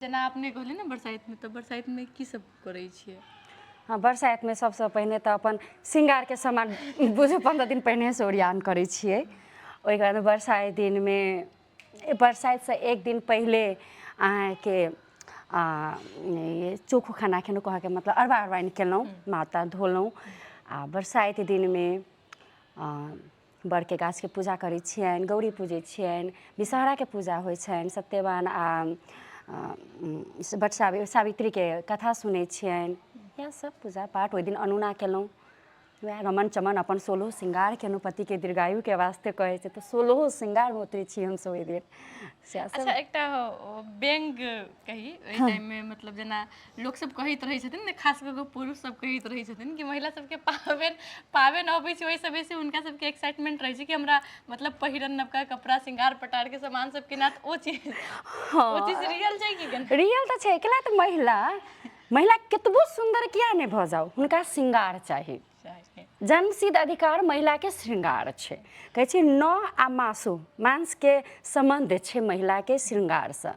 जेना अपने कहलियै ने बरसाइतमे, तऽ बरसाइतमे की सब करै छियै? हँ, बरसाइतमे सबसँ पहिने तऽ अपन श्रृंगारके सामान बुझू 15 दिन पहिनेसँ ओरियान करै छियै। ओहिके बाद बरसाइत दिनमे, बरसाइतसँ एक दिन पहिले अहाँके चोखो खाना खेलहुँ, कहऽके मतलब अरबा अरबाइन केलहुँ, माथा धोलहुँ। आ बरसाइत दिनमे बड़के गाछके पूजा करै छियनि, गौरी पूजै छियनि, विषहराके पूजा होइ छनि, सत्यवान आ वट सावित्रीके कथा सुनै छियनि। इएह सब पूजा पाठ। ओहि दिन अनोना केलहुँ, वएह रमन चमन अपन सोलहो श्रृंगार केलहुँ, पतिके दीर्घायुके वास्ते कहै छै तऽ सोलहो श्रृंगारमे उतरै छी हमसब ओहि दिन, सएह सब। अच्छा, एकटा व्यंग कही ओहि टाइममे, मतलब जेना लोक सब कहैत रहै छथिन ने, खास कऽ कऽ पुरुष सब कहैत रहै छथिन कि महिला सबके पाबनि पाबनि अबै छै, ओहिसँ बेसी हुनका सबके एक्साइटमेंट रहै छै कि हमरा मतलब पहिरन नवका कपड़ा, श्रृंगार पटारके सामान सब किनात। ओ चीज रियल छै कि केना? रियल तऽ छै। एकला तऽ महिला महिला कतबो सुन्दर किया नहि भऽ जाउ, हुनका श्रृंगार चाही। जन्मसिद्ध अधिकार महिलाके श्रृंगार छै। कहै छै नह आ मासु, मांसके सम्बन्ध छै महिलाके श्रृंगारसँ।